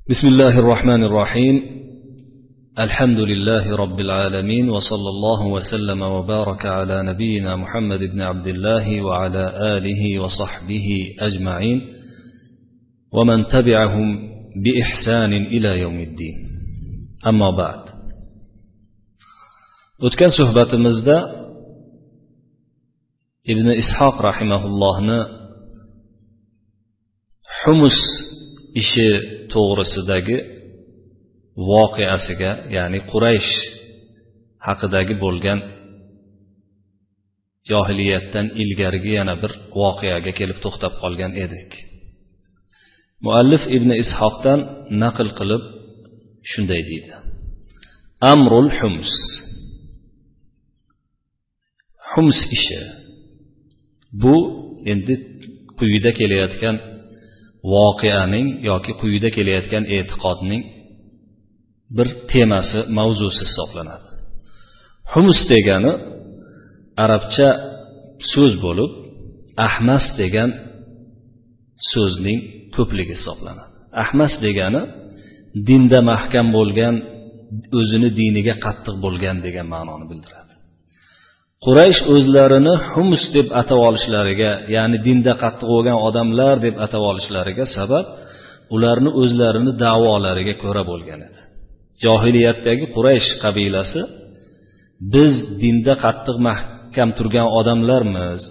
بسم الله الرحمن الرحيم. الحمد لله رب العالمين، وصلى الله وسلم وبارك على نبينا محمد بن عبد الله وعلى آله وصحبه أجمعين ومن تبعهم بإحسان إلى يوم الدين. أما بعد. O'tgan suhbatimizda Ibn Ishoq rahimahullohni Humus ishi to'g'risidagi voqeasiga, ya'ni Quraysh haqidagi bo'lgan johiliyatdan ilgarigi yana bir voqeaga kelib to'xtab qolgan edik. Muallif Ibn Ishoqdan naql qilib shunday deydi: Amrul Hums. Hums ishi bu endi quyida kelayotgan voqeaning yoki quyida kelayotgan e'tiqodning bir temasi, mavzusi hisoblanadi. Humus degani arabcha so'z bo'lib, ahmas degan so'zning ko'pligi hisoblanadi. Ahmas degani dinda mahkam bo'lgan, o'zini diniga qattiq bo'lgan degan ma'noni bildiradi. Quraysh o'zlarini humus deb atab olishlariga, ya'ni dinda qattiq bo'lgan odamlar deb atab olishlariga sabab ularni o'zlarini da'volariga ko'ra bo'lgan edi. Johiliyatdagi Quraysh qabilasi biz dinda qattiq mahkam turgan odamlarmiz,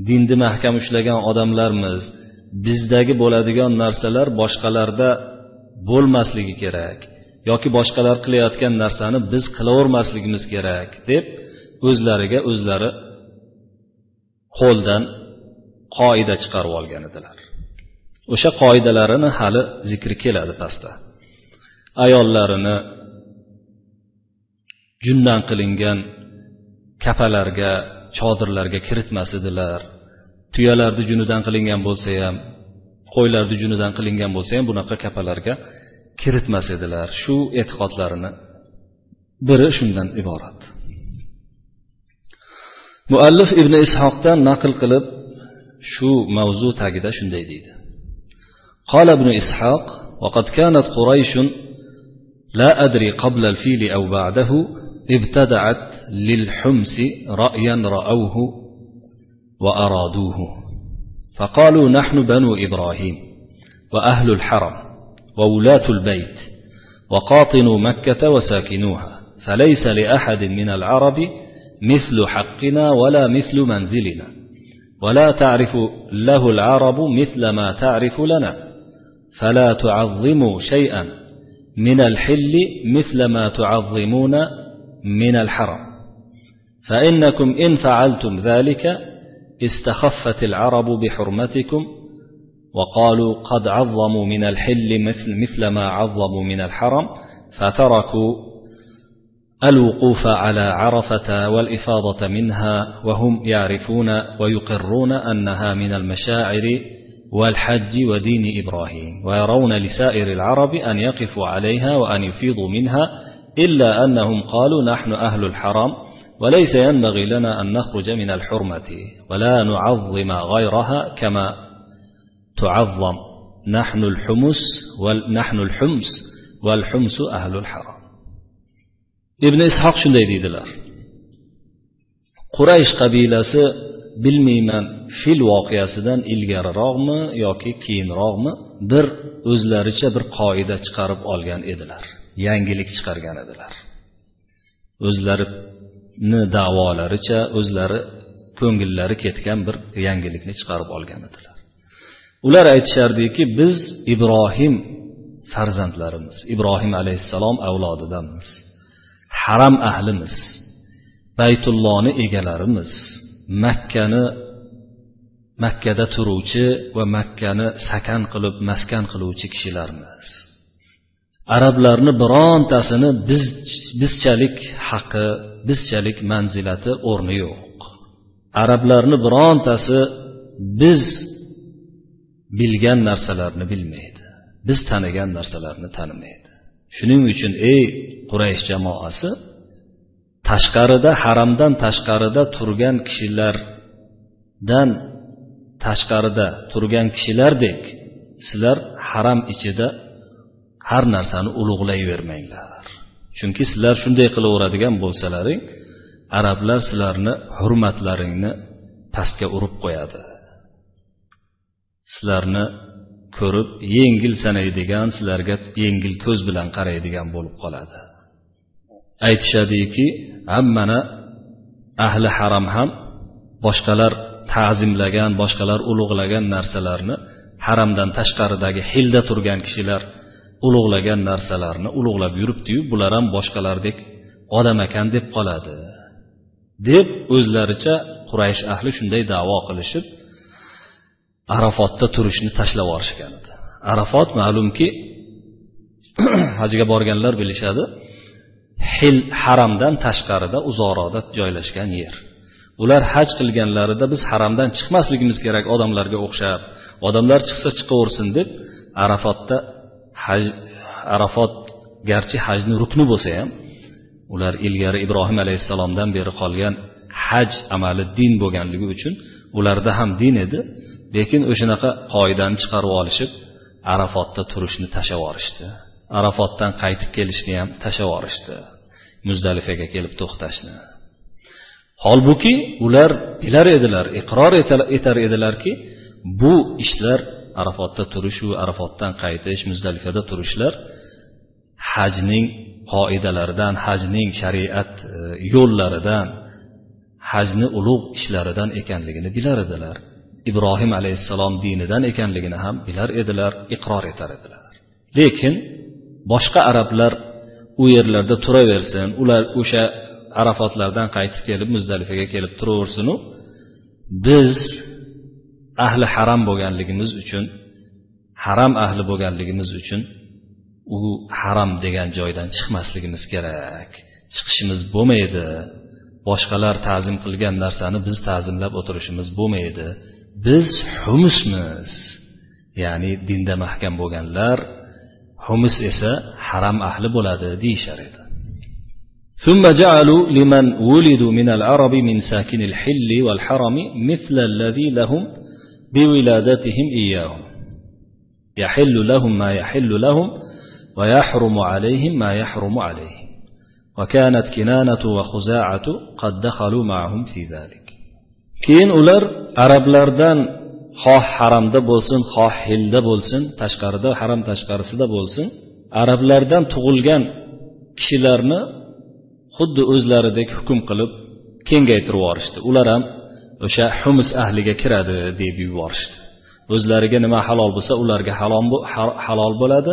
dinni mahkam ushlagan odamlarmiz, bizdagi bo'ladigan narsalar boshqalarda bo'lmasligi kerak yoki boshqalar qilayotgan narsani biz qilavermasligimiz kerak deb o'zlariga o'zlari qo'ldan qoida chiqarib olgan edilar. O'sha qoidalarini hali zikri keladi pastda. Ayollarini jundan qilingan kapalarga, chodirlarga kiritmas edilar. Tuyalarni junidan qilingan bo'lsa ham, qo'ylarni junidan qilingan bo'lsa ham bunaqa kapalarga kiritmas edilar. Shu e'tiqodlarini biri shundan iborat. Muallif Ibn Ishoqdan naql qilib shu mavzu tagida shunday deydi: Qala Ibn Ishoq: وقد كانت قريش لا أدري قبل الفيل أو بعده ابتدعت للحمس رأيا رأوه وأرادوه، فقالوا نحن بنو إبراهيم وأهل الحرم وولاة البيت وقاطنوا مكة وساكنوها، فليس لأحد من العرب مثل حقنا ولا مثل منزلنا، ولا تعرف له العرب مثل ما تعرف لنا، فلا تعظموا شيئا من الحل مثل ما تعظمون من الحرم، فإنكم إن فعلتم ذلك استخفت العرب بحرمتكم وقالوا قد عظموا من الحل مثل ما عظموا من الحرم، فتركوا الوقوف على عرفة والإفاضة منها، وهم يعرفون ويقرون أنها من المشاعر والحج ودين إبراهيم، ويرون لسائر العرب أن يقفوا عليها وأن يفيضوا منها، إلا أنهم قالوا نحن أهل الحرم وليس ينبغي لنا أن نخرج من الحرمة ولا نعظم غيرها كما تعظم، نحن الحمس والحمس أهل الحرم. Ibn Ishoq shunday deydilar: Quraysh qabilasi bilmayman fil voqeasidan ilgariroqmi yoki keyinroqmi bir o'zlaricha bir qoida chiqarib olgan edilar, yangilik chiqargan edilar. O'zlarini da'volaricha, o'zlari ko'ngillari ketgan bir yangilikni chiqarib olgan edilar. Ular aytishardiki, biz Ibrohim farzandlarimiz, Ibrohim alayhissalom avlodidanmiz, haram ahlimiz, Baytullohni egalarimiz, Makkada turuvchi va Makkani sakan qilib, maskan qiluvchi kishilarmiz. Arablarni birontasini bizchalik haqqi, bizchalik manzilati o'rni yo'q. Arablarni birontasi biz bilgan narsalarni bilmaydi, biz tanigan narsalarni tanimaydi. Shuning uchun ey Quraysh jamoasi, tashqarida, haramdan tashqarida turgan kishilardan tashqarida turgan kishilardek sizlar haram ichida Har narsani ulug'layvermanglar. Chunki sizlar shunday qilaveradigan bo'lsalaring, arablar sizlarni hurmatlaringni pastga urib qo'yadi. Sizlarni ko'rib yengil sanaydigan, sizlarga yengil ko'z bilan qaraydigan bo'lib qoladi. Aytishadiki, hammani ahli haram ham boshqalar ta'zimlagan, boshqalar ulug'lagan narsalarni haramdan tashqaridagi hilda turgan kishilar ulug'lagan narsalarni ulug'lab yuribdi-yu, bular ham boshqalardek odam ekan deb qoladi deb o'zlaricha Quraysh ahli shunday da'vo qilishib, Arafotda turishni tashlab yuborishgan edi. Arafot ma'lumki, hajga borganlar bilishadi, hil haramdan tashqarida uzoqroqda joylashgan yer. Ular haj qilganlarida biz haramdan chiqmasligimiz kerak odamlarga o'xshab, odamlar chiqsa chiqaversin deb Arafotda haj, Arafot garchi hajni rukni bo'lsa ham, ular ilgari Ibrohim alayhissalomdan beri qolgan haj amali din bo'lganligi uchun ularda ham din edi, lekin o'shanaqa qoidani chiqarib olishib Arafotda turishni tashlab yuborishdi. Arafotdan qaytib kelishni ham tashlab yuborishdi. Muzdalifaga kelib to'xtashni. Holbuki ular bilar edilar, iqror etar edilarki, bu ishlar Arafotda turish va Arafotdan qaytish, Muzdalifada turishlar hajning qoidalaridan, hajning shariat yo'llaridan, hajni ulug' ishlaridan ekanligini bilar edilar. Ibrohim alayhissalom dinidan ekanligini ham bilar edilar, iqror etar edilar. Lekin boshqa arablar u yerlarda turaversin, ular o'sha Arafotlardan qaytib kelib Muzdalifaga kelib turaversin-u, biz ahli haram bo'lganligimiz uchun, haram ahli bo'lganligimiz uchun u haram degan joydan chiqmasligimiz kerak. Chiqishimiz bo'lmaydi. Boshqalar ta'zim qilgan narsani biz ta'zimlab o'tirishimiz bo'lmaydi. Biz humusmiz. Ya'ni dinda mahkam bo'lganlar, humus esa haram ahli bo'ladi deyishar edi. ثم جعلوا لمن ولدوا من العرب من ساكن الحل والحرم مثل الذي لهم بولادتهم إياهم يحل لهم ما يحل لهم ويحرم عليهم ما يحرم عليهم وكانت كنانة وخزاعة قد دخلوا معهم في ذلك. Keyin ular arablardan xoh haramda bo'lsin, xoh hilda bo'lsin, tashqarida, haram tashqarisida bo'lsin, arablardan tug'ilgan kishilarni xuddi o'zlaridek hukm qilib kengaytirib yuborishdi. Ular ham o'sha humus ahliga kiradi deb yuborishdi. O'zlariga nima halol bo'lsa ularga halol bo'ladi,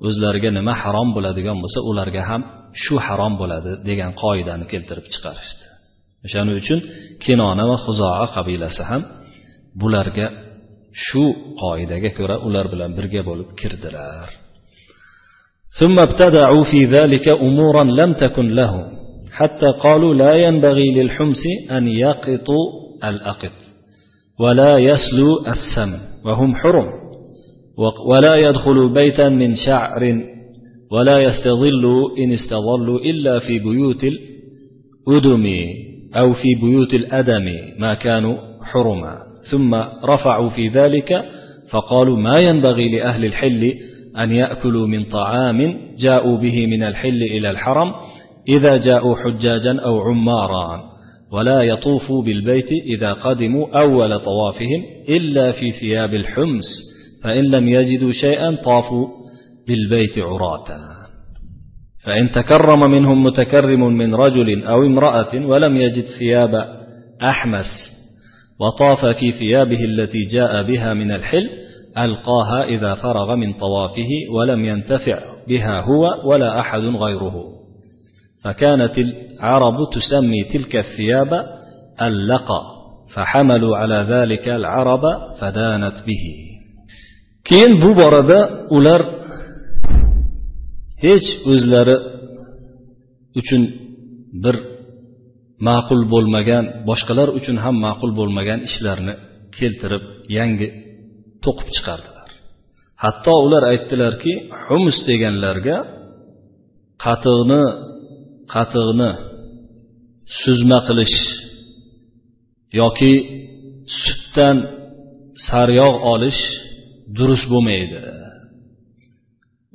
o'zlariga nima harom bo'ladigan bo'lsa ularga ham shu harom bo'ladi degan qoidani keltirib chiqarishdi. O'shaning uchun Kinona va Xuzoa qabilasi ham bularga shu qoidaga ko'ra ular bilan birga bo'lib kirdilar. ثم ابتدعوا في ذلك أمورا لم تكن لهم حتى قالوا لا ينبغي للحمص أن يقطوا الأقط ولا يسلوا السمن وهم حرم ولا يدخلوا بيتا من شعر ولا يستظلوا إن استظلوا إلا في بيوت الأدم أو في بيوت الأدم ما كانوا حرما. ثم رفعوا في ذلك فقالوا ما ينبغي لأهل الحل أن يأكلوا من طعام جاءوا به من الحل إلى الحرم إذا جاءوا حجاجا أو عمارا ولا يطوفوا بالبيت إذا قدموا أول طوافهم إلا في ثياب الحمص فإن لم يجدوا شيئا طافوا بالبيت عراة. فإن تكرم منهم متكرم من رجل أو امرأة ولم يجد ثياب أحمس وطاف في ثيابه التي جاء بها من الحل ألقاها إذا فرغ من طوافه ولم ينتفع بها هو ولا أحد غيره. فكانت العرب تسمي تلك الثياب اللقى فحملوا على ذلك العرب فدانت به. Keyin bu borada ular hech o'zlari uchun bir ma'qul bo'lmagan, boshqalar uchun ham ma'qul bo'lmagan ishlarni keltirib yangi to'qib chiqardilar. Hatto ular aytdilarki, humus deganlarga qatiqni suzma qilish yoki sutdan saryog' olish durust bo'lmaydi.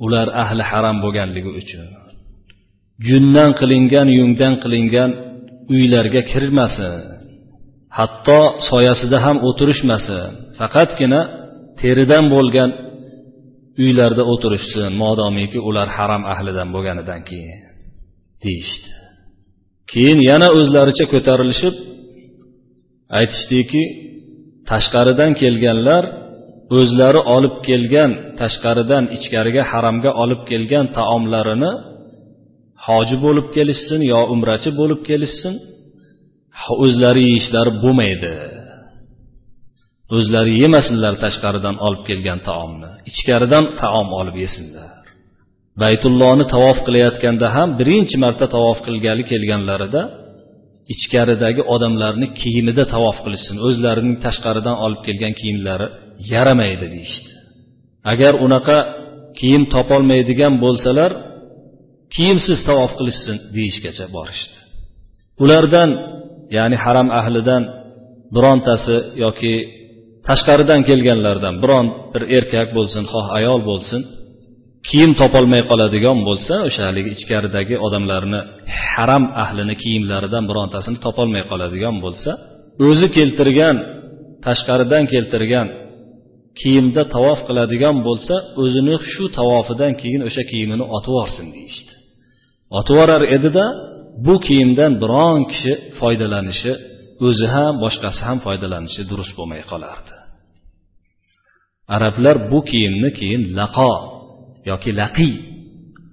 Ular ahli haram bo'lganligi uchun. Jundan qilingan, yungdan qilingan uylarga kirmasin. Hatto soyasida ham o'tirishmasin. Faqatgina teridan bo'lgan uylarda o'tirishsin, modomiki ular haram ahlidan bo'lganidan keyin deyishdi. Keyin yana o'zlaricha ko'tarilishib aytishdiki, tashqaridan kelganlar o'zlari olib kelgan, tashqaridan ichkariga haramga olib kelgan taomlarini hoji bo'lib kelishsin yo umrachi bo'lib kelishsin, o'zlari yeyishlari bo'lmaydi. O'zlari yemasinlar tashqaridan olib kelgan taomni, ichkaridan taom olib yesinlar. Baytullohni tavof qilayotganda ham birinchi marta tavof qilgali kelganlarida ichkaridagi odamlarni kiyimida tavof qilishsin, o'zlarining tashqaridan olib kelgan kiyimlari yaramaydi deyishdi. Agar unaqa kiyim topolmaydigan bo'lsalar, kiyimsiz tavof qilishsin deyishgacha borishdi. Ulardan, ya'ni haram ahlidan birontasi yoki tashqaridan kelganlardan biron bir erkak bo'lsin, xoh ayol bo'lsin, kiyim topolmay qoladigan bo'lsa, o'sha haligi ichkaridagi odamlarni, haram ahlini kiyimlaridan birontasini topolmay qoladigan bo'lsa, o'zi keltirgan, tashqaridan keltirgan kiyimda tavof qiladigan bo'lsa, o'zini shu tavofidan keyin o'sha kiyimini otib yuborsin deyishdi. Otib yuborar edida, bu kiyimdan biron kishi foydalanishi, o'zi ham boshqasi ham foydalanishi durust bo'lmay qolardi. Arablar bu kiyimni keyin laqo yoki laqiy,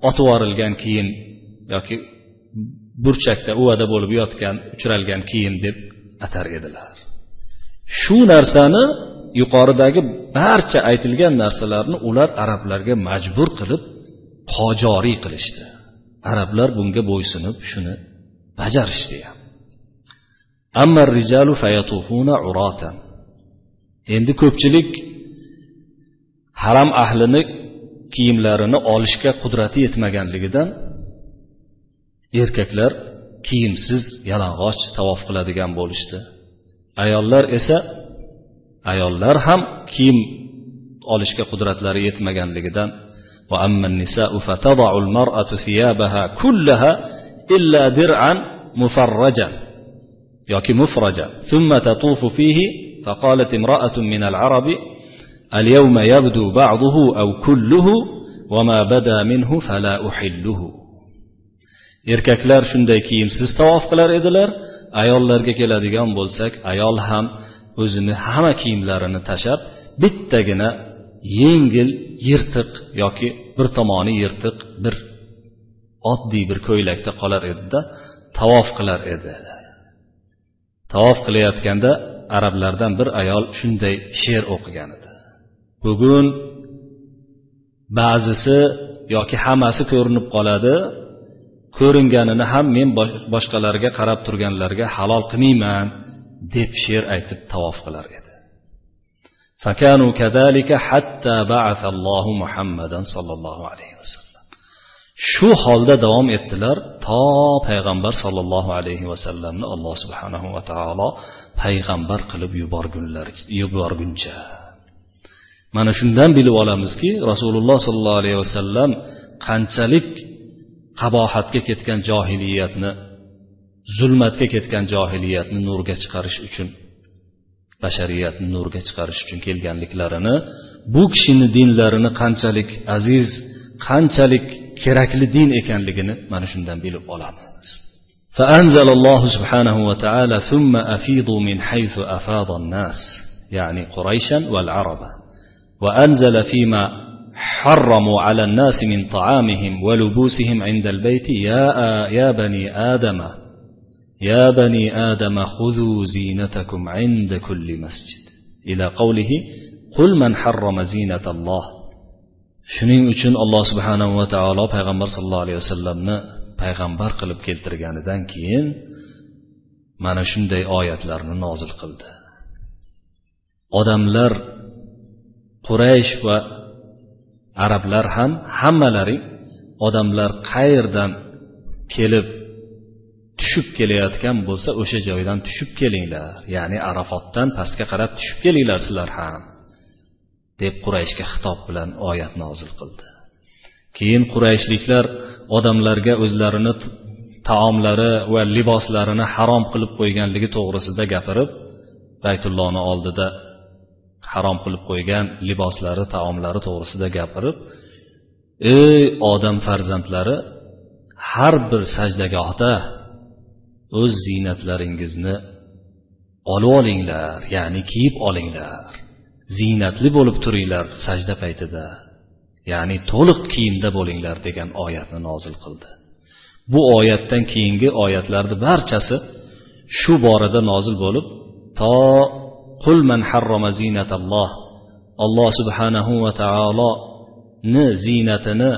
otib yuborilgan kiyim yoki burchakda uvada bo'lib yotgan, uchralgan kiyim deb atar edilar. Shu narsani, yuqoridagi barcha aytilgan narsalarni ular arablarga majbur qilib joriy qilishdi. Arablar bunga bo'ysunib shuni bajarishdi ham. Amma rijalu fayatufuna uratan. Endi ko'pchilik haram ahlini kiyimlarini olishga qudrati yetmaganligidan erkaklar kiyimsiz yalang'och tavof qiladigan bo'lishdi. Ayollar esa, ayollar ham kiyim olishga qudratlari yetmaganligidan va amman nisa'u fatada'u al-mar'atu thiyabaha kullaha illa dir'an mufarrajan yoki mufraja thumma tatufu fihi faqalat imra'atun min al-arabi al-yawma yabdu ba'duhu aw kulluhu wa ma bada minhu fala uhilluhu. Erkaklar shunday kiyimsiz tavof qilar edilar. Ayollarga keladigan bo'lsak, ayol ham o'zini hamma kiyimlarini tashab, bittagina yengil yirtiq yoki bir tomoni yirtiq bir oddiy bir ko'ylakda qolar edida tavof qilar edi. Tavof qilayotganda arablardan bir ayol shunday she'r o'qigan edi. Bugun ba'zisi yoki hammasi ko'rinib qoladi, ko'ringanini ham men boshqalarga qarab turganlarga halol qilmayman deb she'r aytib tavof qilar edi. Fakanu kadalika hatta ba'atha Allohu Muhammadan sallallohu alayhi vasallam. Shu holda davom etdilar to payg'ambar sallallohu alayhi vasallamni Alloh subhanahu va taolo payg'ambar qilib yuborguncha. Mana shundan bilib olamizki, Rasululloh sallallohu alayhi vasallam qanchalik qabohatga ketgan johiliyatni, zulmatga ketgan johiliyatni nurga chiqarish uchun, bashariyatni nurga chiqarish uchun kelganliklarini, bu kishini dinlarini qanchalik aziz, qanchalik kerakli din ekanligini mana shundan bilib olamiz. فأنزل الله سبحانه وتعالى ثم أفيضوا من حيث أفاض الناس، يعني قريشا والعرب، وأنزل فيما حرموا على الناس من طعامهم ولبوسهم عند البيت يا بني آدم خذوا زينتكم عند كل مسجد إلى قوله قل من حرم زينة الله. Shuning uchun Alloh subhanahu va taolo payg'ambar sallallohu alayhi vasallamni payg'ambar qilib keltirganidan keyin mana shunday oyatlarni nozil qildi. Odamlar, Quraysh va arablar ham hammalari odamlar qayerdan kelib tushib kelayotgan bo'lsa o'sha joydan tushib kelinglar, ya'ni Arafotdan pastga qarab tushib kelinglar sizlar ham deb Qurayshga xitob bilan oyat nozil qildi. Keyin Qurayshliklar odamlarga o'zlarini taomlari va liboslarini harom qilib qo'yganligi to'g'risida gapirib, Baytullohni oldida harom qilib qo'ygan liboslari, taomlari to'g'risida gapirib, ey odam farzandlari, har bir sajdagohda o'z ziynatlaringizni olib olinglar, ya'ni kiyib olinglar, ziynatli bo'lib turinglar sajda paytida, ya'ni to'liq kiyimda bo'linglar degan oyatni nozil qildi. Bu oyatdan keyingi oyatlarning barchasi shu borada nozil bo'lib, to qul man harrama zinatalloh, Alloh subhanahu va taolo ni ziynatini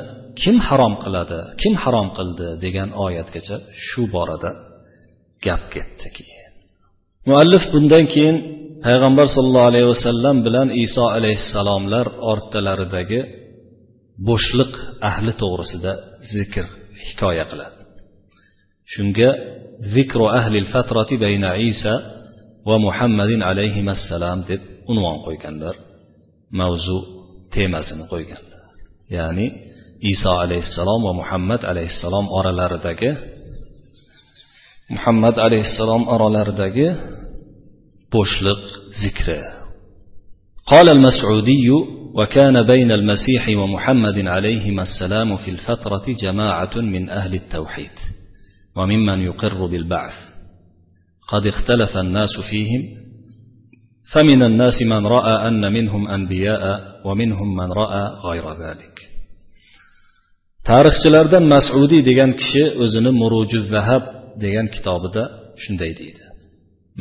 kim harom qiladi, kim harom qildi degan oyatgacha shu borada gap ketdi. Keyin muallif bundan keyin payg'ambar sollallohu alayhi vasallam bilan Iso alayhissalomlar o'rtalaridagi bo'shliq ahli to'g'risida zikr hikoya qiladi. Shunga zikru ahli al-fatrati bayna Isa va Muhammadin alayhimassalam deb unvon qo'yganlar, mavzu temasini qo'yganlar. Ya'ni Iso alayhissalom va Muhammad alayhissalom oralaridagi bo'shliq zikri. قال المسعودي: وكان بين المسيح ومحمد عليهما السلام في الفترة جماعة من أهل التوحيد وممن يقر بالبعث، قد اختلف الناس فيهم، فمن الناس من رأى أن منهم أنبياء ومنهم من رأى غير ذلك. Tarixchilardan Mas'udiy degan kishi o'zini Murujuz Zahab degan kitobida shunday deydi: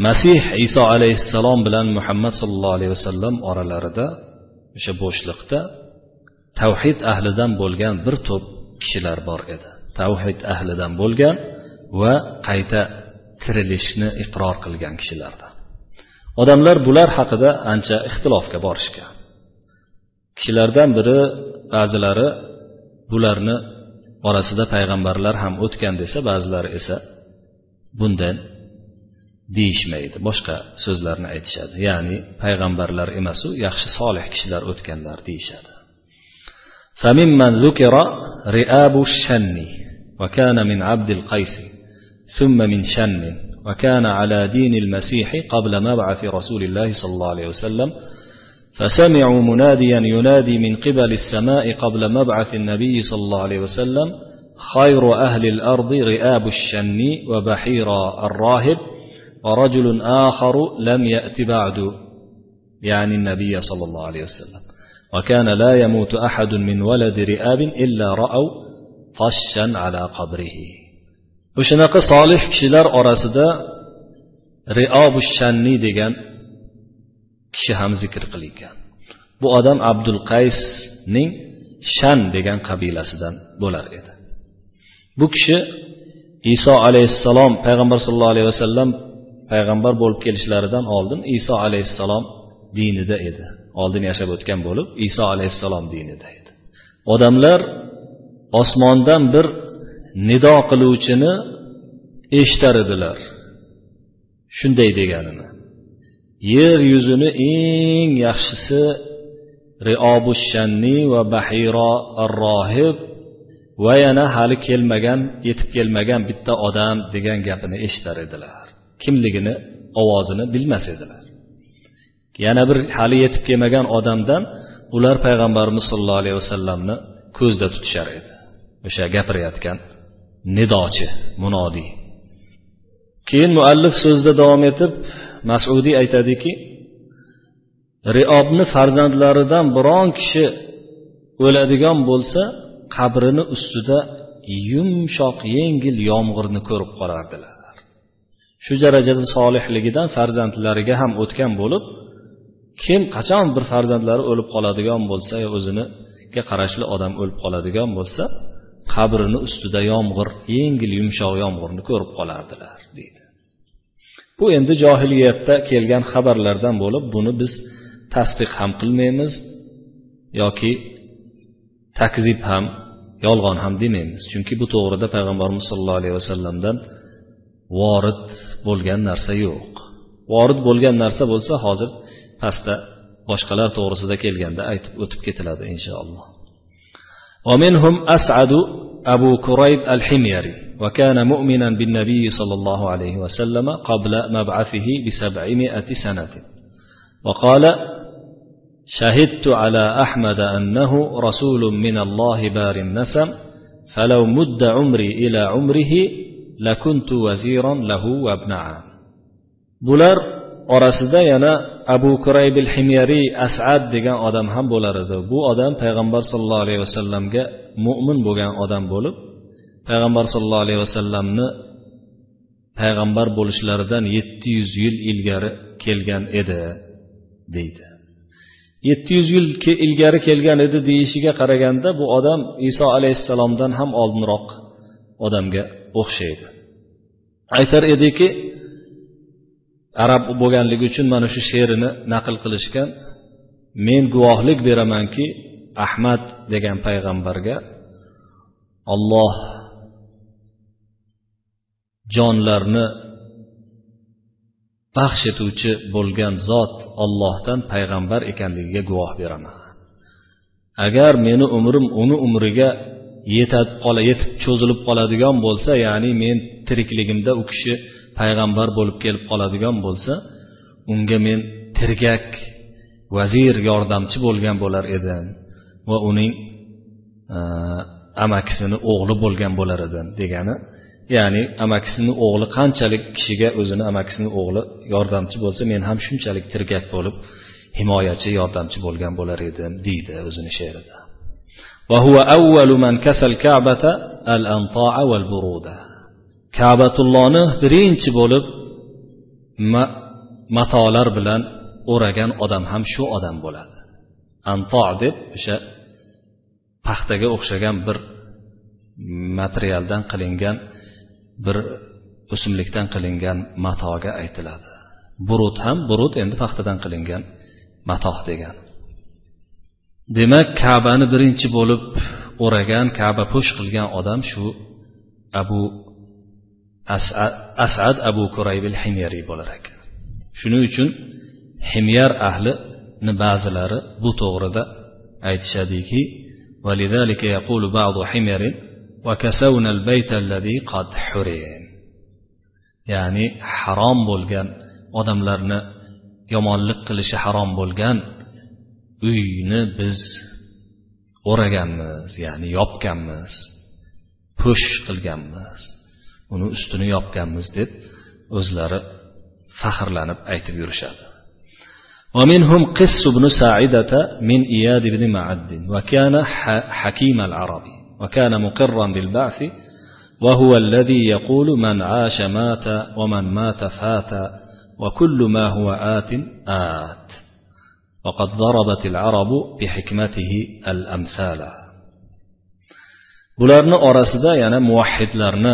Masih Iso alayhissalom bilan Muhammad sallallohu alayhi vasallam oralarida o'sha bo'shliqda tavhid ahlidan bo'lgan bir to'p kishilar bor edi. Tavhid ahlidan bo'lgan va qayta tirilishni iqror qilgan kishilardan. Odamlar bular haqida ancha ixtilofga borishgan. Kishilardan biri, ba'zilari bularni orasida payg'ambarlar ham o'tgan desa, ba'zilari esa bundan deyishmaydi, boshqa so'zlarni aytishadi. Ya'ni payg'ambarlar emasu, yaxshi solih kishilar o'tganlar deyishadi. فممن ذكر رئاب الشن وكان من عبد القيس ثم من شن وكان على دين المسيح قبل مبعث رسول الله صلى الله عليه وسلم، فسمعوا مناديا ينادي من قبل السماء قبل مبعث النبي صلى الله عليه وسلم: خير أهل الأرض رئاب الشن وبحيرى الراهب ورجل آخر لم يأت بعد، يعني النبي صلى الله عليه وسلم. وكان لا يموت أحد من ولد رئاب إلا رأوا طشا على قبره. O'shanaqa solih kishilar orasida Ri'ob Shanni degan kishi ham zikr qilingan. Bu odam Abdul Qaysning Shan degan qabilasidan bo'lar edi. Bu kishi Iso alayhissalom payg'ambar sollallohu alayhi vasallam payg'ambar bo'lib kelishlaridan oldin Iso alayhissalom dinida edi. Oldin yashab o'tgan bo'lib, Iso alayhissalom dinida edi. Odamlar osmondan bir nido qiluvchini eshitar edilar. Shunday deganini: yer yuzini eng yaxshisi Ri'obu Shanni va Bahira ar-Rohib va yana hali kelmagan, yetib kelmagan bitta odam degan gapini eshitar edilar. Kimligini, ovozini bilmas edilar. Yana bir hali yetib kelmagan odamdan ular payg'ambarimiz sollallohu alayhi vasallamni ko'zda tutishar edi. O'sha gapirayotgan nidochi, munodi. Keyin muallif so'zida davom etib Mas'udiy aytadiki, Riobni farzandlaridan biron kishi o'ladigan bo'lsa, qabrini ustida yumshoq yengil yomg'irni ko'rib qolardilar. Shu darajada solihligidan farzandlariga ham o'tgan bo'lib, kim qachon bir farzandlari o'lib qoladigan bo'lsa, yo o'ziniga qarashli odam o'lib qoladigan bo'lsa, qabrini ustida yomg'ir, yengil yumshoq yomg'irni ko'rib qolardilar deydi. Bu endi johiliyatda kelgan xabarlardan bo'lib, buni biz tasdiq ham qilmaymiz yoki takzib ham, yolg'on ham demaymiz. Chunki bu to'g'rida payg'ambarimiz sollallohu alayhi vasallamdan vorid bo'lgan narsa yo'q. Vorid bo'lgan narsa bo'lsa, hozir pastda boshqalar to'g'risida kelganda aytib o'tib ketiladi inshaalloh. ومنهم أسعد أبو كريب الحميري وكان مؤمنا بالنبي صلى الله عليه وسلم قبل مبعثه ب700 سنة وقال شهدت على أحمد أنه رسول من الله بار النسم فلو مد عمري إلى عمره لكنت وزيرا له وابن عام. Bular orasida yana Abu Kurayb al-Himyari As'ad degan odam ham bo'lar edi. Bu odam payg'ambar sollallohu alayhi vasallamga mo'min bo'lgan odam bo'lib, payg'ambar sollallohu alayhi vasallamni payg'ambar bo'lishlaridan 700 yil ilgari kelgan edi deydi. 700 yil ilgari kelgan edi deyishiga qaraganda bu odam Iso alayhissalomdan ham oldinroq odamga o'xshaydi. Aytar ediki, arab bo'lganligi uchun mana shu she'rini naql qilishgan. Men guvohlik beramanki, Ahmad degan payg'ambarga Alloh jonlarni baxsh etuvchi bo'lgan zot Allohdan payg'ambar ekanligiga guvoh beraman. Agar meni umrim uni umriga yetib cho'zilib qoladigan bo'lsa, ya'ni men tirikligimda u kishi payg'ambar bo'lib kelib qoladigan bo'lsa, unga men tirgak, vazir, yordamchi bo'lgan bo'lar edim va uning amakisini o'g'li bo'lgan bo'lar edim degani, ya'ni amakisini o'g'li qanchalik kishiga o'zini amakisini o'g'li yordamchi bo'lsa, men ham shunchalik tirgak bo'lib himoyachi, yordamchi bo'lgan bo'lar edim deydi o'zini she'rida. Va huwa awwalu man kasal ka'bata al-anta'a wal buruda. Ka'batullohni birinchi bo'lib matolar bilan o'ragan odam ham shu odam bo'ladi. Anto' deb o'sha paxtaga o'xshagan bir materialdan qilingan, bir o'simlikdan qilingan matoga aytiladi. Burut ham, burut endi paxtadan qilingan matoh degan. Demak, Ka'bani birinchi bo'lib o'ragan, Ka'ba po'sh qilgan odam shu Abu As'ad Abu Kurayb al-Himyari bo'lar ekan. Shuning uchun Himyar ahlini ba'zilari bu to'g'rida aytishadiki, "Walidhalika yaqulu ba'du himyarin wa kasawna al-bayta alladhi qad hurim." Ya'ni harom bo'lgan odamlarni yomonlik qilishi harom bo'lgan uyni biz o'raganmiz, ya'ni yopganmiz, po'sh qilganmiz, uni ustini yopganmiz deb o'zlari faxrlanib aytib yurishadi. ومنهم قس بن ساعدة من إياد بن معد وكان حكيم العرب وكان مقرا بالبعث وهو الذي يقول من عاش مات ومن مات فات وكل ما هو آت آت وقد ضربت العرب بحكمته الأمثال. Bularni orasida yana muvahhidlarni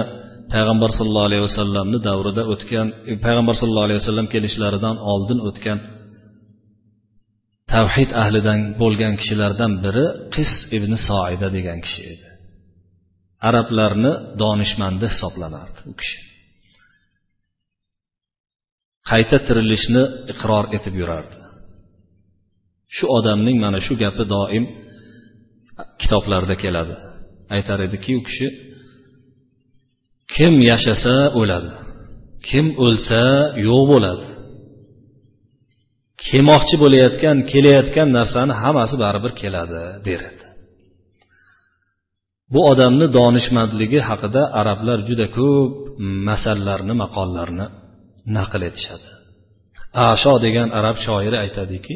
payg'ambar sollallohu alayhi vasallamni davrida o'tgan, payg'ambar sollallohu alayhi vasallam kelishlaridan oldin o'tgan tavhid ahlidan bo'lgan kishilardan biri Qis ibn Soida degan kishi edi. Arablarni donishmandi hisoblanardi u kishi. Qayta tirilishni iqror etib yurardi. Shu odamning mana shu gapi doim kitoblarda keladi. Aytar ediki, u kishi kim yashasa o'ladi, kim o'lsa yo'q bo'ladi. Kelmoqchi bo'layotgan, kelayotgan narsani hammasi baribir keladi der edi. Bu odamni donishmandligi haqida arablar juda ko'p masallarni, maqollarni naql etishadi. Asho degan arab shoiri aytadiki,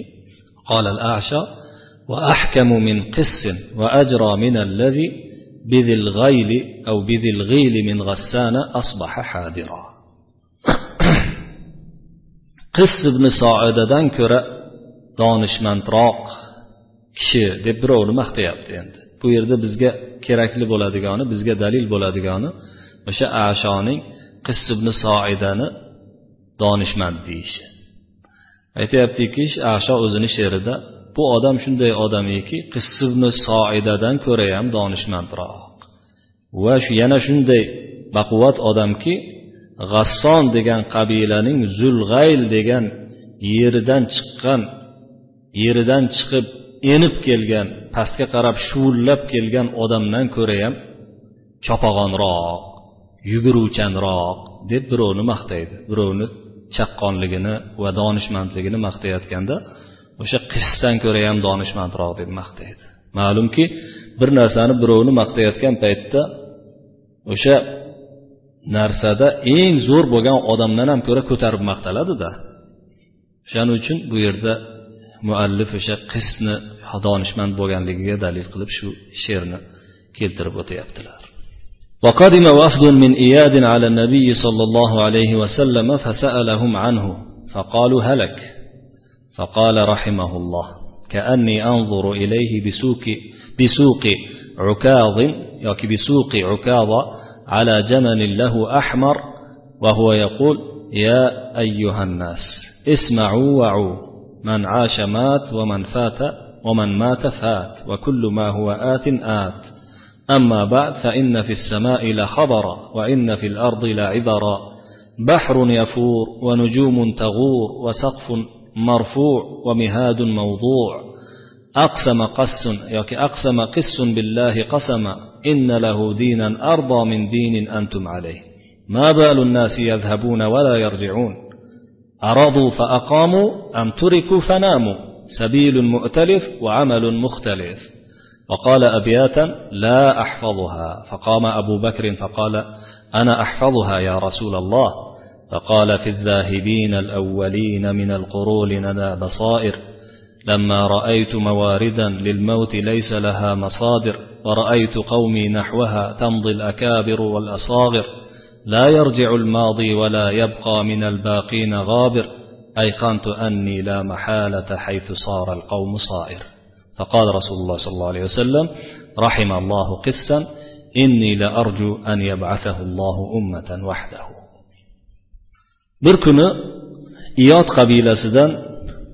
qala al-Asho va ahkamu min qissin va ajra min allazi bidil ghayli aw bidil ghili min ghassana asbaha hadira. Qis ibn Soidadan ko'ra donishmandroq kishi deb birovni maqtayapti endi. Bu yerda bizga kerakli bo'ladigani, bizga dalil bo'ladigani o'sha Ashoning Qis ibn Soidani donishmand deyishi. Aytayaptiki, Asho o'zini she'rida bu odam shunday odamiki, Qis ibn Soidadan ko'ra ham donishmandroq va shu yana shunday baquvvat odamki, G'asson degan qabilaning Zulg'ayl degan yeridan chiqqan, yeridan chiqib enib kelgan pastga qarab shuvullab kelgan odamdan ko'ra ham chopag'onroq, yuguruvchanroq deb birovni maqtaydi. Birovni chaqqonligini va donishmandligini maqtayotganda o'sha qissdan ko'ra ham donishmandroq deb maqtaydi. Ma'lumki, bir narsani birovni maqtayotgan paytda o'sha narsada eng zo'r bo'lgan odamdan ham ko'ra ko'tarib maqtaladi-da. Shuning uchun bu yerda muallif o'sha qissni donishmand bo'lganligiga dalil qilib shu she'rni keltirib o'tyaptilar. وقدم وفد من إياد على النبي صلى الله عليه وسلم فسألهم عنه فقالوا هلك، فقال رحمه الله كأني أنظر إليه بسوق عكاظ بسوق عكاظ على جمل له أحمر وهو يقول يا أيها الناس اسمعوا وعوا، من عاش مات ومن فات ومن مات فات، وكل ما هو آت آت، أما بعد فإن في السماء لخبرا وإن في الأرض لعبرا، بحر يفور ونجوم تغور وسقف مرفوع ومهاد موضوع، أقسم قس بالله قسما إن له دينا أرضى من دين أنتم عليه، ما بال الناس يذهبون ولا يرجعون، أرضوا فأقاموا أم تركوا فناموا، سبيل مؤتلف وعمل مختلف. وقال أبياتا لا أحفظها، فقام أبو بكر فقال أنا أحفظها يا رسول الله، فقال في الذاهبين الأولين من القرون لنا بصائر، لما رأيت مواردا للموت ليس لها مصادر، ورأيت قومي نحوها تمضي الأكابر والأصاغر، لا يرجع الماضي ولا يبقى من الباقين غابر، أيقنت أني لا محالة حيث صار القوم صائر. فقال رسول الله صلى الله عليه وسلم رحم الله قسا إني لأرجو أن يبعثه الله أمة وحده. Bir kuni Iyod qabilasidan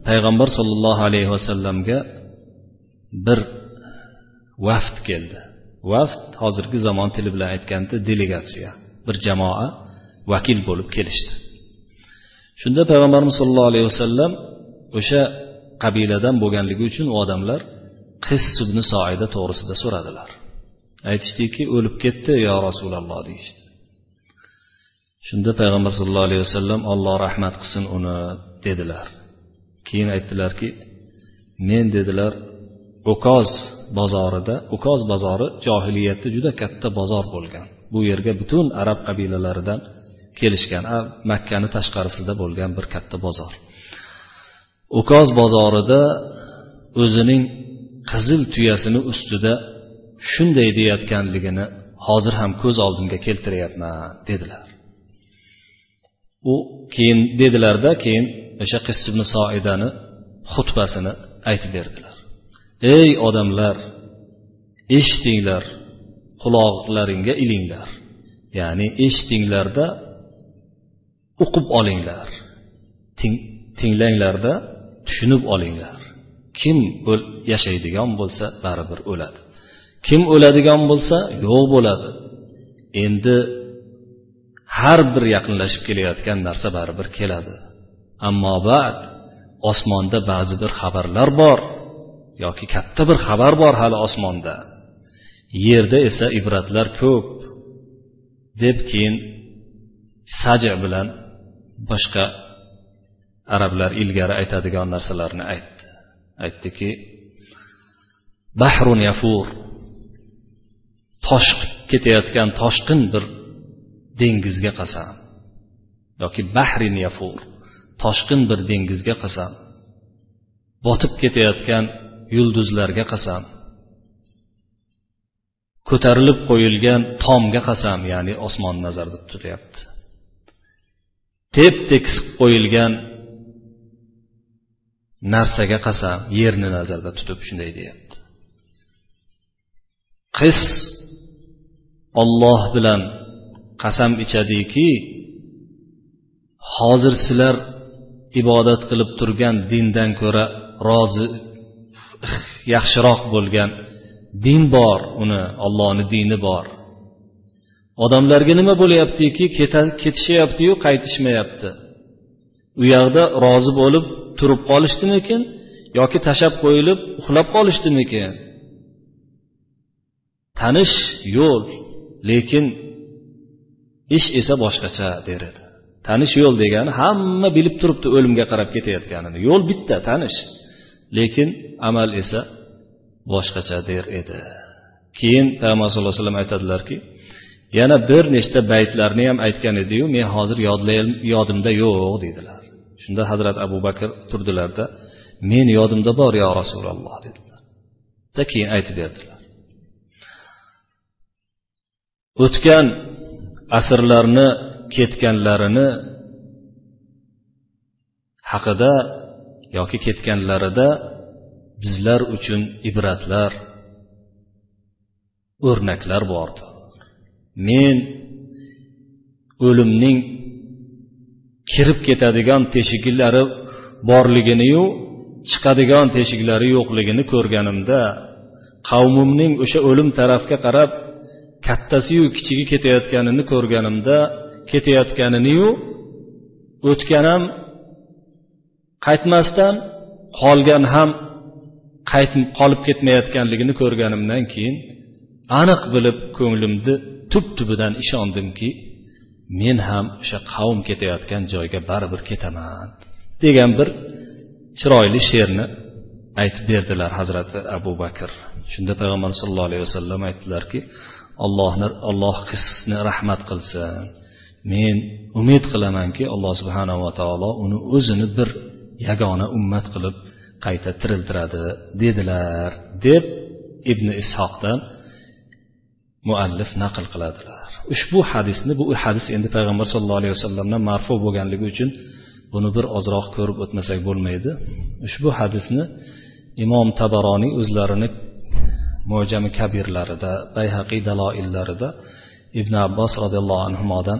Payg'ambar sallallohu alayhi vasallamga bir vafd keldi. Vafd hozirgi zamon tili bilan aytganda delegatsiya, bir jamoa vakil bo'lib kelishdi. Shunda Payg'ambarimiz sallallohu alayhi vasallam o'sha qabiladan bo'lganligi uchun u odamlar Qis ibn Soida to'g'risida so'radilar. Aytishdiki, o'lib ketdi yo Rasululloh deyishdi. Shunda Payg'ambar sallallohu alayhi vasallam Alloh rahmat qilsin uni dedilar. Keyin aytdilarki, men dedilar Ukoz bozorida, Ukoz bozori johiliyatda juda katta bozor bo'lgan. Bu yerga butun arab qabilalaridan kelishgan, Makkani tashqarisida bo'lgan bir katta bozor. Ukoz bozorida o'zining qizil tuyasini ustida shunday deyayotganligini hozir ham ko'z oldimga keltiryapman dedilar. U keyin dedilarda, keyin o'sha Qis ibn Soidani xutbasini aytib berdilar. Ey odamlar, eshitinglar, quloqlaringga ilinglar. Ya'ni eshitinglarda o'qib olinglar. Tinglanglarda tushunib olinglar. Kim yashaydigan bo'lsa baribir o'ladi. Kim o'ladigan bo'lsa yo'q bo'ladi. Endi har bir yaqinlashib kelayotgan narsa baribir keladi. Ammo ba'd osmonda ba'zi bir xabarlar bor yoki katta bir xabar bor hali osmonda. Yerda esa ibratlar ko'p deb keyin saj bilan boshqa arablar ilgari aytadigan narsalarni aytdi. Aytdiki, bahrun yafur, toshib ketayotgan toshqin bir dengizga qasam yoki bahrin yafur, toshqin bir dengizga qasam, botib ketayotgan yulduzlarga qasam, ko'tarilib qo'yilgan tomga qasam, ya'ni osmon nazarda tutilyapti. Tep-tekis qo'yilgan narsaga qasam, yerni nazarda tutib shunday deyapti. Qis Alloh bilan qasam ichadiki, hozir sizlar ibodat qilib turgan dindan ko'ra rozi yaxshiroq bo'lgan din bor, uni Allohning dini bor. Odamlarga nima bo'lyaptiki, ketishyapti-yu qaytishmayapti. U yoqda rozi bo'lib turib qolishdimikin yoki tashab qo'yilib uxlab qolishdimikin? Tanish yo'l, lekin ish esa boshqacha der edi. Tanish yo'l degani hamma bilib turibdi o'limga qarab ketayotganini. Yo'l bitta, tanish, lekin amal esa boshqacha der edi. Keyin Payg'ambar sollallohu alayhi vasallam aytadilarki, yana bir nechta baytlarni ham aytgan edi-yu, men hozir yodimda yo'q dedilar. Shunda Hazrat Abu Bakr turdilarda, men yodimda bor ya Rasululloh dedilar. Da keyin aytib berdilar. O'tgan asrlarni ketganlarini haqida yoki ketganlarida bizlar uchun ibratlar, o'rnaklar bordi. Men o'limning kirib ketadigan teshiklari borligini-yu, chiqadigan teshiklari yo'qligini ko'rganimda, qavmimning o'sha o'lim tarafga qarab kattasi-yu kichigi ketayotganini ko'rganimda, ketayotganini-yu o'tgan ham qaytmasdan, qolgan ham qolib ketmayotganligini ko'rganimdan keyin aniq bilib ko'nglimni tub-tubidan ishondimki, men ham o'sha qavm ketayotgan joyga baribir ketaman degan bir chiroyli she'rni aytib berdilar Hazrati Abu Bakr. Shunda Payg'ambar sollallohu alayhi vasallam aytdilarki, Alloh qissani rahmat qilsin. Men umid qilamanki, Alloh subhanahu va taolo uni o'zini bir yagona ummat qilib qayta tiriltiradi dedilar, deb Ibn Ishoqdan muallif naql qiladilar. Ushbu hadisni, bu hadis endi Payg'ambar sollallohu alayhi vasallamdan marfu bo'lganligi uchun buni bir ozroq ko'rib o'tmasak bo'lmaydi. Ushbu hadisni Imom Tabaroniy o'zlarini Mo'jami Kabirlarida, Bayhaqiy daloillarida Ibn Abbos radhiyallohu anhudan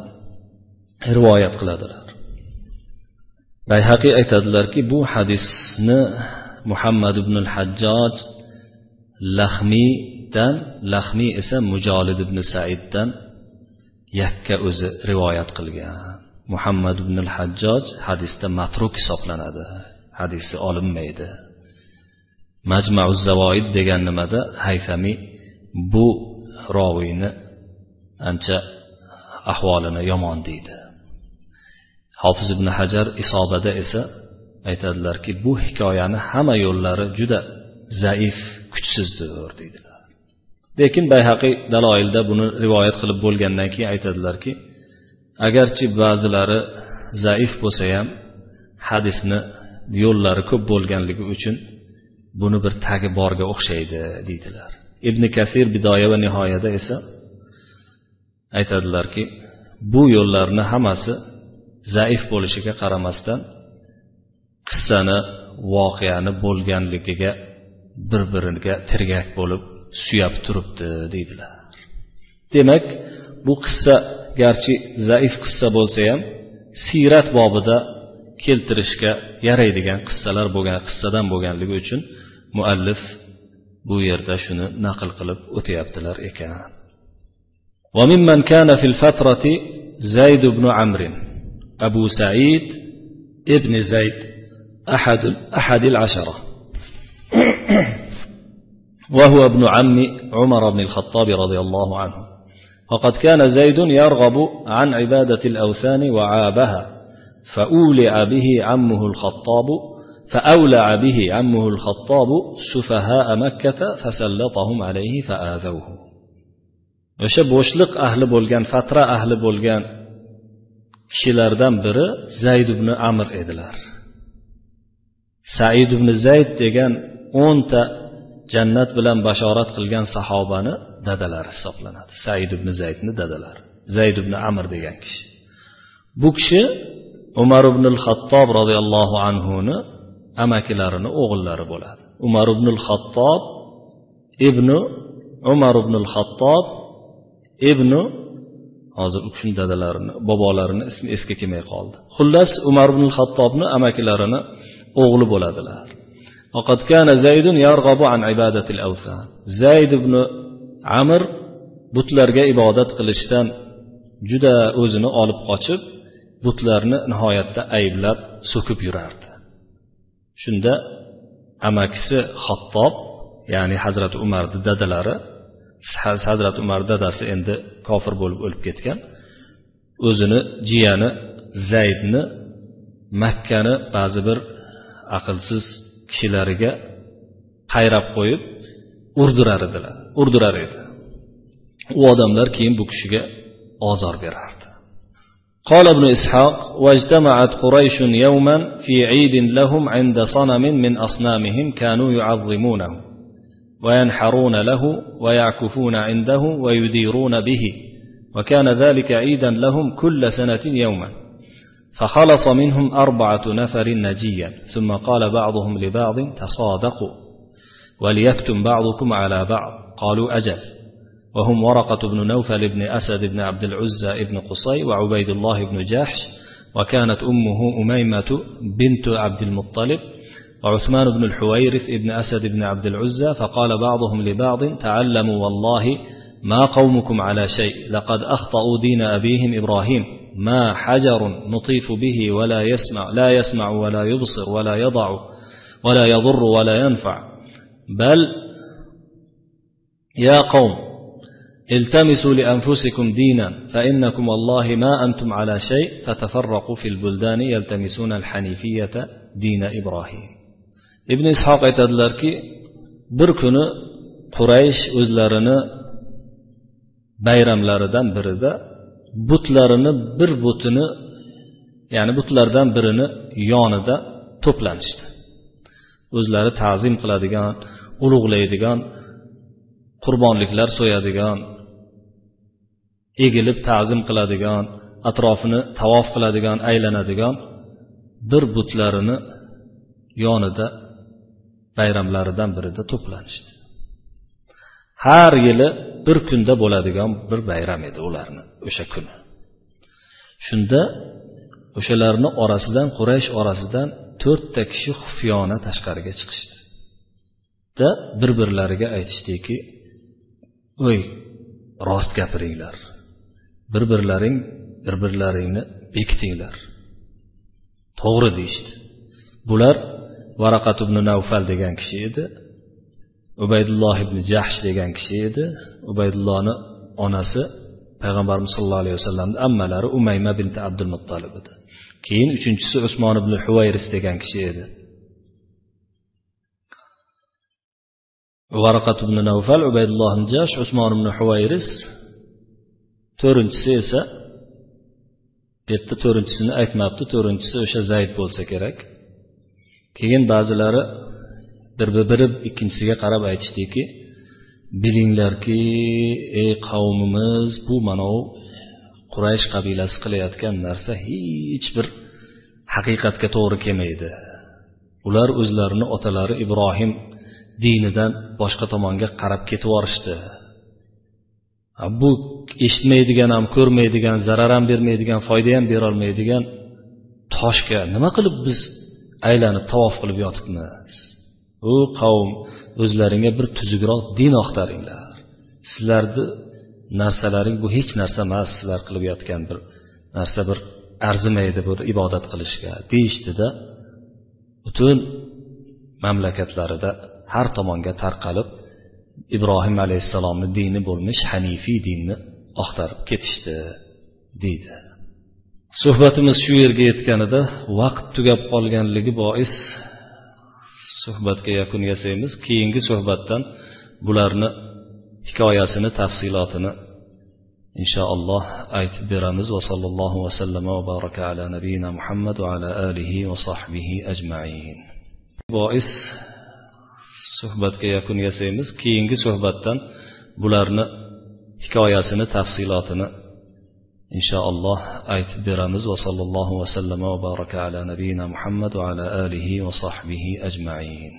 rivoyat qiladilar. Bayhaqiy aytadilarki, bu hadisni Muhammad ibn al-Hajjaj Lahmiydan, Lahmiy esa Mujolid ibn Saiddan yakka o'zi rivoyat qilgan. Muhammad ibn al-Hajjaj hadisda matruk hisoblanadi, hadisi olinmaydi. Majma'uz Zavoid degan nimada Haythami bu roviyni ancha ahvolini yomon deydi. Hofiz ibn Hajar Isobada esa aytadilarki, bu hikoyani hamma yo'llari juda zaif, kuchsizdir deydilar. Lekin Bayhaqiy daloilda buni rivoyat qilib bo'lgandan keyin aytadilarki, agarchi ba'zilari zaif bo'lsa ham hadisni yo'llari ko'p bo'lganligi uchun buni bir tagi borga o'xshaydi deydilar. Ibn Kasir Bidoya va Nihoyada esa aytadilarki, bu yo'llarni hammasi zaif bo'lishiga qaramasdan qissani, voqeani bo'lganligiga bir-biriga tirgak bo'lib suyab turibdi deydilar. Demak, bu qissa garchi zaif qissa bo'lsa ham siyrat bobida keltirishga yaraydigan qissalar bo'lgan, qissadan bo'lganligi uchun muallif bu yerda shuni naql qilib o'tayaptilar ekan. Va mimman kana fil fatrati Zayd ibn Amr, Abu Sa'id ibn Zayd أحد العشرة وهو ابن عم عمر بن الخطاب رضي الله عنه. وقد كان زيد يرغب عن عبادة الأوثان وعابها، فأولع به عمه الخطاب سفهاء مكة فسلطهم عليه فآذوه. O'sha bo'shliq ahli bo'lgan, fatra ahli bo'lgan kishilardan biri Zayd ibn Amr edilar. Said ibn Zayd degan 10 ta jannat bilan bashorat qilgan sahobani dadalari hisoblanadi. Said ibn Zaydni dadalari. Zayd ibn Amr degan kishi. Bu kishi Umar ibn al-Xattob radhiyallohu anhu ni amakilarini o'g'illari bo'ladi. Umar ibn al-Xattob ibn Umar ibn al-Xattob ibn, hozir u kishining dadalarini, bobolarini ismi esga kelmay qoldi. Xullas, Umar ibn al-Xattobni amakilarini o'g'li bo'ladilar. Faqat kana Zaydun yarg'abu an ibadatil awsan. Zayd ibn Amr butlarga ibodat qilishdan juda o'zini olib qochib, butlarni nihoyatda ayblab so'kib yurardi. Shunda amakisi Xattob, ya'ni Hazrati Umarning dadalari Hazrat Umar dadasi endi kofir bo'lib o'lib ketgan. O'zini jiyani Zaydni Makkani ba'zi bir aqlsiz kishilariga qayrab qo'yib urdirar edilar, urdirar edi. U odamlar keyin bu kishiga ozor berardi. قال ابن إسحاق: واجتمعت قريش يوما في عيد لهم عند صنم من أصنامهم كانوا يعظمونه وينحرون له ويعكفون عنده ويديرون به، وكان ذلك عيدا لهم كل سنة يوما، فخلص منهم 4 نفر نجيا، ثم قال بعضهم لبعض: تصادقوا وليكتم بعضكم على بعض. قالوا: أجل. وهم ورقة بن نوفل بن أسد بن عبد العزى بن قصي وعبيد الله بن جحش، وكانت أمه أميمة بنت عبد المطلب، وعثمان بن الحويرث بن أسد بن عبد العزى. فقال بعضهم لبعض: تعلموا والله ما قومكم على شيء، لقد أخطأوا دين أبيهم إبراهيم، ما حجر نطيف به ولا يسمع، لا يسمع ولا يبصر ولا يضع ولا يضر ولا ينفع، بل يا قوم التمسوا لأنفسكم دينا فإنكم والله ما أنتم على شيء. فتفرقوا في البلدان يلتمسون الحنيفية دين إبراهيم. Ibn Ishoq aytadilarki, bir kuni Quraysh o'zlarini bayramlaridan birida butlarini bir butini, ya'ni butlardan birini yonida to'planishdi. O'zlari ta'zim qiladigan, ulug'laydigan, qurbonliklar so'yadigan, egilib ta'zim qiladigan, atrofini tavof qiladigan, aylanadigan bir butlarini yonida bayramlaridan birida to'planishdi. Har yili bir kunda bo'ladigan bir bayram edi ularni o'sha kuni. Shunda o'shalarni orasidan, Quraysh orasidan 4 ta kishi xufyona tashqariga chiqishdi. Da bir-birlariga aytishdiki: "Oy, rost gapiringlar. Bir-birlaring bir-birlaringni bekitinglar." To'g'ri deyishdi. Bular Varaqat ibn Navfal degan kishi edi, Ubaydulloh ibn Jahsh degan kishi edi. Ubaydullohning onasi Payg'ambarimiz sollallohu alayhi vasallamning ammalari Umayma binti Abdul Muttalib edi. Keyin uchinchisi Usmon ibn Huvayris degan kishi edi. Varaqat ibn Navfal, Ubaydulloh ibn Jahsh, Usmon ibn Huvayris, to'rtinchisi esa bu yerda to'rtinchisini aytmabdi, to'rtinchisi o'sha Zayd bo'lsa kerak. Keyin ba'zilari bir-biri ikkinchisiga qarab aytishdiki: bilinglarki, ey qavmimiz, bu manov Quraysh qabilasi qilayotgan narsa hech bir haqiqatga to'g'ri kelmaydi. Ular o'zlarini otalari Ibrohim dinidan boshqa tomonga qarab ketib yuborishdi. Bu eshitmaydigan ham, ko'rmaydigan, zarar ham bermaydigan, foyda ham bera olmaydigan toshga nima qilib biz aylanib tavof qilib yotibmiz? U qavm, o'zlaringga bir tuzukroq din axtaringlar. Sizlarni narsalaring bu hech narsa emas, sizlar qilib yotgan bir narsa bir arzimaydi bu ibodat qilishga, deyishdida butun mamlakatlarida har tomonga tarqalib Ibrohim alayhissalomning dini bo'lmish hanifiy dinni axtarib ketishdi, deydi. Suhbatimiz shu yerga yetganida vaqt tugab qolganligi bois suhbatga yakun yasaymiz. Keyingi suhbatdan bularni hikoyasini, tafsilotini inshaalloh aytib beramiz. Va sallallohu va sallama va baraka ala nabiyina Muhammad va ala alihi va sahbihi ajma'in. Bois suhbatga yakun yasaymiz. Keyingi suhbatdan bularni hikoyasini, tafsilotini inshaalloh aytib beramiz. Va sallallohu va sallama va baraka ala nabiyina Muhammad va ala alihi va sahbihi ajma'in.